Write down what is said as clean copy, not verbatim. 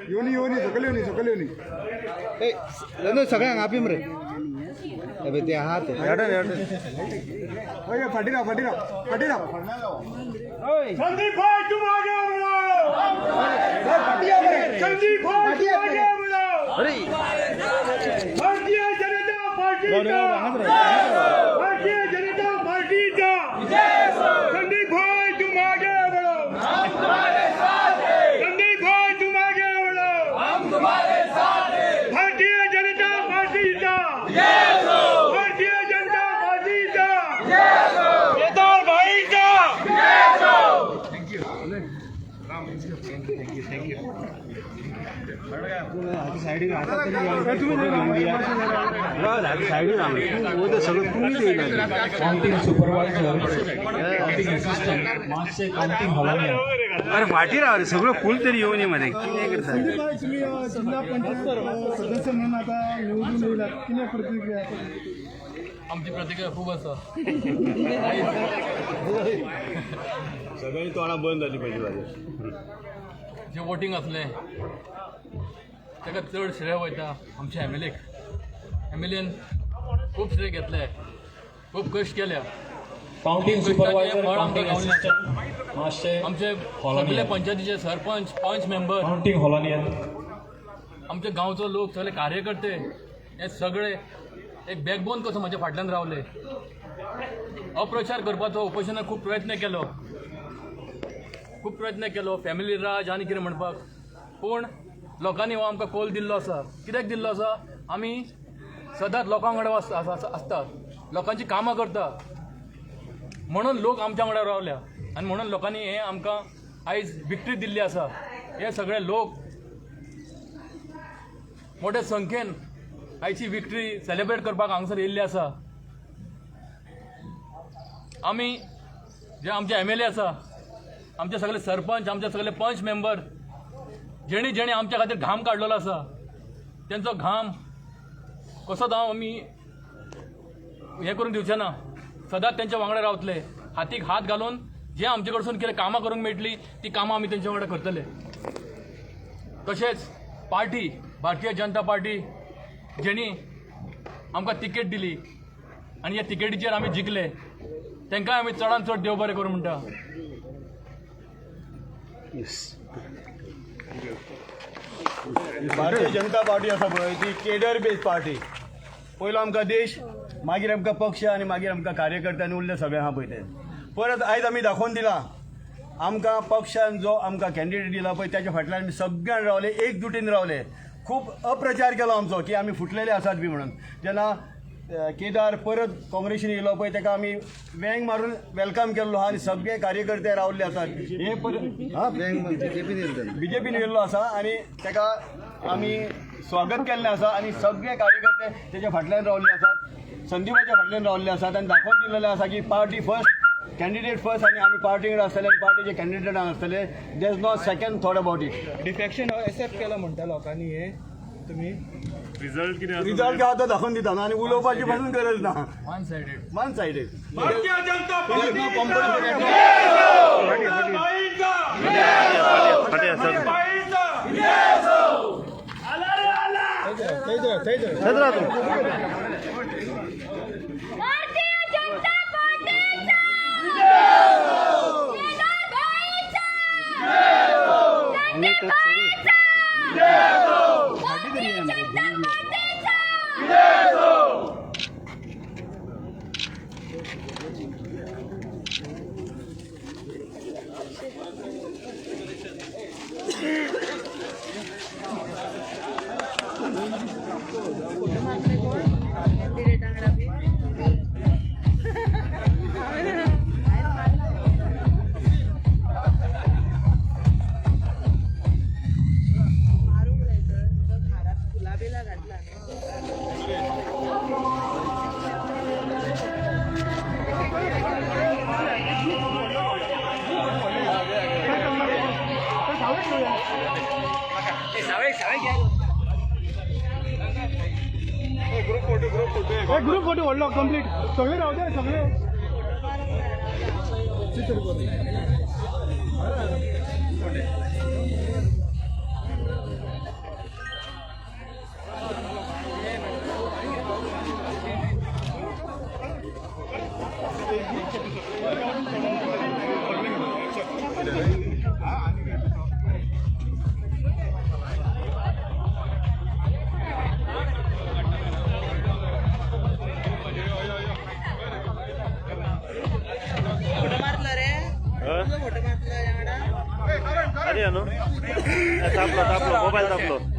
येवनी येवनी सकयल येवनी सकयल येवनी. नंदू, सगळ्यांक आपी मरे. अबे, ते आहा ते. हय, फाटी राव, फाटी राव, फाटी राव. संदीप भाई, तुम आगे बढ़ो. संदीप भाई, तुम आगे बढ़ो. भारतीय जनता पार्टी का, भारतीय जनता पार्टी का. संदीप भाई, तुम आगे बढ़ो. संदीप भाई, तुम आगे बढ़ो. भारतीय जनता पार्टी का, भारतीय जनता पार्टी का, केदार भाई का. काउंटिंग सुपरवायझर, काउंटिंग असिस्टंट, मातशे काउंटिंग हॉलान या. अरे, फाटी राव रे. सगळं फूल तरी येऊन ये मध्ये, कितें करता? संदीप भाई, तुम्ही जिल्हा पंचायत सदस्य म्हणून आता निवडून येईल, किती प्रतिक्रिया? आमची प्रतिक्रिया खूब आसा. सगळ्यांनी तोंडां बंद जाली पाहिजे माझ्या. जे वोटींग आसलें ताका चड श्रेय वयता आमच्या एम एल एक. एम एल एन खूब श्रेय घेतले, खूब कश्ट केल्या. काउंटिंग सुपरवायझर, काउंटिंग असिस्टंट, मातशे आमचे हॉलान सगळे या. पंचायतीचे सरपंच, पंच मेंबर, काउंटिंग हॉलान या. आमच्या गांवचो लोक, सगळे कार्यकर्ते, हे सगळे एक बॅकबोन कसो म्हज्या फाटल्यान रावले. अप्रचार करपाचो ऑपोजिशनान खूब प्रयत्न केलो, खूब प्रयत्न केलो, फॅमिली राज आनी कितें म्हणपाक. पूण लोकांनी हो आमकां कोल दिल्लो आसा. कित्याक दिल्लो आसा? आमी सदांच लोकां वांगडा आसता, लोकांची कामां करता, म्हणून लोक आमच्या वांगडा रावल्या आनी म्हणून लोकांनी हें आमकां आयज विक्ट्री दिल्ली आसा. हे सगळे लोक मोठे संख्येन आयची विक्ट्री सेलिब्रेट करपाक हांगासर येयल्ले आसा. आमी जे आमचे एम एल ए आसा, आमचे सगळे सरपंच, आमचे सगळे पंच मेंबर, जेणी जेणी आमच्या खातीर घाम काडलेलो आसा, तेंचो घाम कसोच हांव आमी हें करून दिवचे ना. सदांच तेंच्या वांगडा रावतले, हातीक हात घालून जे आमचे कडसून कितें कामां करूंक मेळटली ती कामां आमी तेंच्या वांगडा करतले. तशेंच पार्टी, भारतीय जनता पार्टी, जेणी आमकां तिकेट दिली आनी ह्या तिकेटीचेर आमी जिखले, तांकांय आमी चडान चड देव बरें करूं म्हणटा. येस. भारतीय जनता पार्टी आसा पळय, ती केडर बेज पार्टी. पयलो आमकां देश, मागीर आमकां पक्ष आनी मागीर आमकां कार्यकर्ते आनी उरले सगळे आहा पळय ते. परत आयज आमी दाखोवन दिलां, आमकां पक्षान जो आमकां कॅन्डिडेट दिला पळय, त्याच्या फाटल्यान आमी सगळ्यान रावले, एकजुटीन रावले. खूब अप्रचार केलो आमचो की आमी फुटलेले आसात बी म्हणून. जेन्ना केदार परत काँग्रेसीन येयलो पळय, ताका आमी वेंग मारून welcome केल्लो आहा आनी सगळे कार्यकर्ते रावल्ले आसात. हे परत हा बीजेपीन. बीजेपीन येयल्लो आसा आनी ताका आमी स्वागत केल्लें आसा आनी सगळे कार्यकर्ते तेच्या फाटल्यान रावल्ले आसात, संदीपाच्या फाटल्यान रावल्ले आसात आनी दाखोवन दिलेलें आसा की पार्टी फर्स्ट, कॅन्डिडेट फर्स्ट आनी आमी पार्टी कडेन आसतले आनी पार्टीचे कॅन्डिडेट आसतले. There is no second thought about it. Defection accept केलं म्हणटा लोकांनी, हे तुम्ही रिजल्ट काय तो दाखोवन दिता न्हू आनी उलोवपाची पासून गरज ना. One sided. One sided. Bharatiya Janata party. Bharatiya Janata पार्टीचा, केदार भाईचा, संदीप भाईचा, भारतीय जनता पार्टीचा. मारूंक जाय तर तुका घरात फुलां बिलां घातला न्हू. ग्रुप फोटो व्हडलो कंप्लीट. सगळे रावते सगळे. फोटो मारलो रे, तुजो फोटो मारलो वांगडा. अरे न्हू, तापलो तापलो मोबायल तापलो.